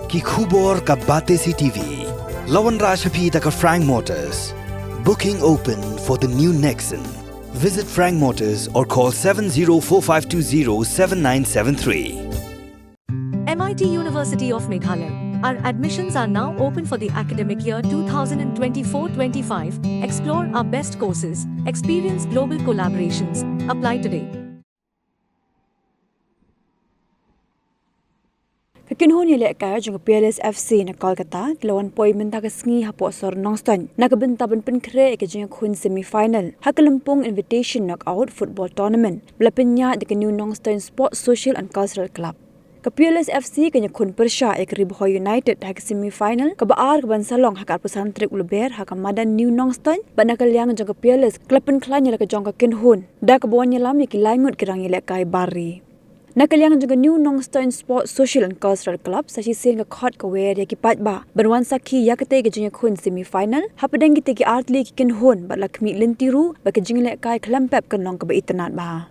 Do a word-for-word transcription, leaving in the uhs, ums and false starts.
Ki khubor ka Batesi TV. La wanrah sha phi da ka Frank Motors. Booking open for the new Nexon. Visit Frank Motors or call seven zero four five two zero seven nine seven three. M I T University of Meghalaya. Our admissions are now open for the academic year twenty twenty-four twenty-five. Explore our best courses, experience global collaborations. Apply today. Ka kynhun ïalehkai jong ka Peerless F C na Kolkata ki la wan poi mynta ka sngi hapoh sor Nongstoiñ na ka bynta ban pynkhreh ïa ka jingïakhun semi final ha ka lympung Invitation Knockout Football Tournament ba la pynïaid da ka New Nongstoiñ Sports Social and Cultural Club. Ka Peerless F C kan ïakhun pyrshah ïa ka Ri Bhoi United ha ka semi final kaba ar kaban sa long ha ka arphew san tarik u Lber ha ka madan New Nongstoiñ, bad na ka liang jong ka Peerless ka la pynkhlaiñ ïa la ka jong ka kynhun da kaba wan ïalam ïa ki lai ngut ki rangïalehkai bar ri. Na ka liang jong ka New Nongstoiñ Sports Social and Cultural Club, sa shisien ka khot kawei ïa ki paidbah ban wan sakhi ïa katei ka jingïakhun semi final hapdeng kitei ki artylli ki kynhun, bad la khmih lynti ruh ba ka jingïalehkai khlem pep kan long kaba itynnad bha.